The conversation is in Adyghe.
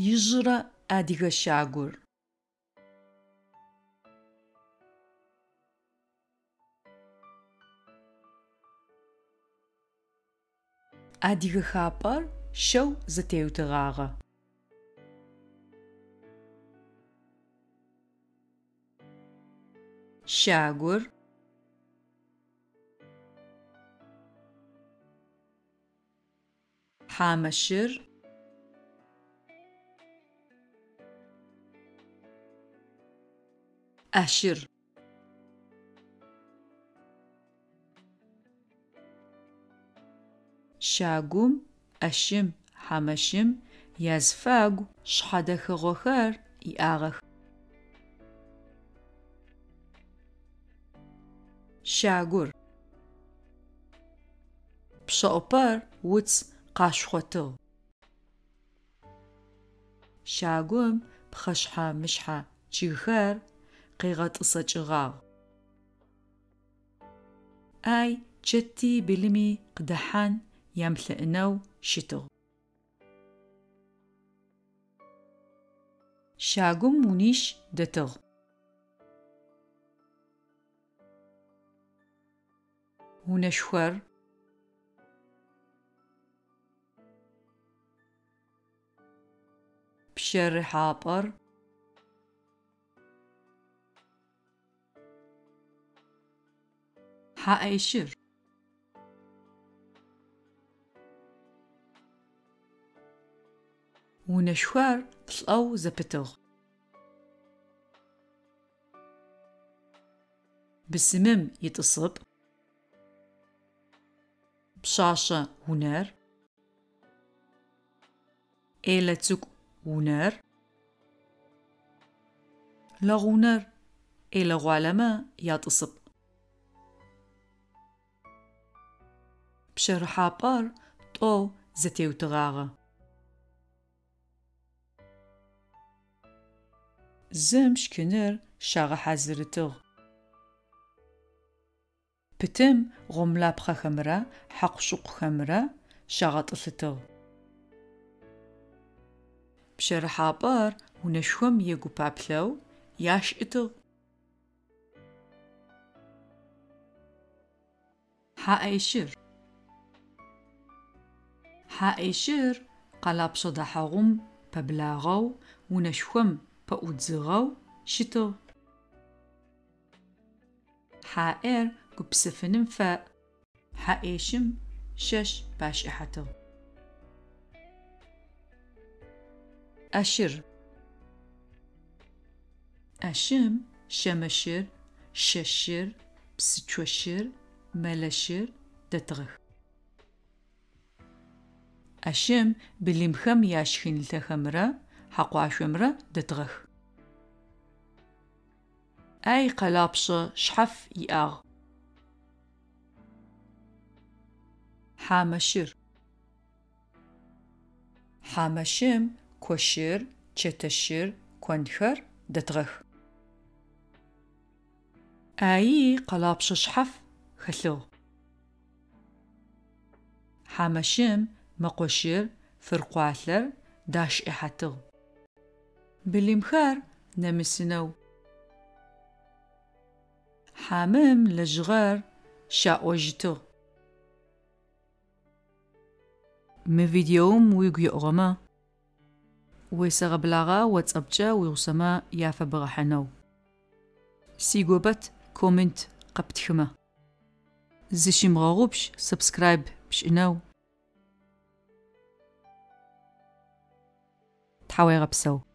Ижъырэ адыгэ щагур. Адыгэ хапӏэр щэу зэтеутыгъагъэ. Щагур. Хьамэщыр. ӏэщыр. Щагум, ӏэщым, хьамэщым языфагу шъхьадэхыгъохэр иӏагъэх. Щагур. Пшъэӏупэр уц къашхъотыгъ. Щагум пхъэшъхьэ-мышъхьэ чъыгхэр къегъэтӏысэкӏыгъагъ. Ай чэти былыми къыдэхьан ямылъэӏунэу щытыгъ. Щагум унищ дэтыгъ. Унэшхор. Пщэрыхьапӏэр. Хьаӏэщыр. Унэшхор плӏэу зэпытыгъ. Бысымым итӏысыпӏ. Пшъашъэ унэр. Ӏелэ цӏыкӏу унэр. Лэгъунэр ӏелэ-гъуалэмэ ятӏысыпӏ. Пщэрыхьапӏэр тӏоу зэтеутыгъагъэ. Зым шкыныр щагъэхьазырытыгъ. Пытым гъомлапхъэхэмрэ хьакъу-шыкъухэмрэ щагъэтӏылъытыгъ. Пщэрыхьапӏэр унэшхом егупаплъэу яшӏытыгъ. Хьаӏэщыр. Хьаӏэщыр къэлапчъэ дэхьэгъум пэблагъэу, унэшхом пэӏудзыгъэу щытыгъ. Хьаӏэр гупсэфыным фэӏ. Хьаӏэщым шэщ пашӏыхьэтыгъ. ӏэщыр. ӏэщым щэмэщыр, шэщыр, псыцощыр, мэлэщыр дэтыгъэх. ӏэщым былымхэм яшхынлъэхэмрэ хьакъуашъомрэ дэтыгъэх. Ай къэлапчъэ шъхьаф иӏагъ. Хьамэщыр. Хьамэщым кощыр, чэтэщыр, конхэр дэтыгъэх. Аи къэлапчъэ шъхьаф хэлъыгъ. Хьамэщым мэкъощыр, фыркъуалъэр дашӏыхьатыгъ. Былымхэр нэмысынэу. Хьамым лэжьыгъэр щаӏожьытыгъ. Мы видеом уигу еӏугъэмэ, уесэгъэблагъэ ватсапкӏэ уигъусэмэ яфэбгъэхьынэу. Сигопэт коммент къэптхымэ. Зыщымыгъэгъупш сабскрайб пшӏынэу. Тхьауегъэпсэу.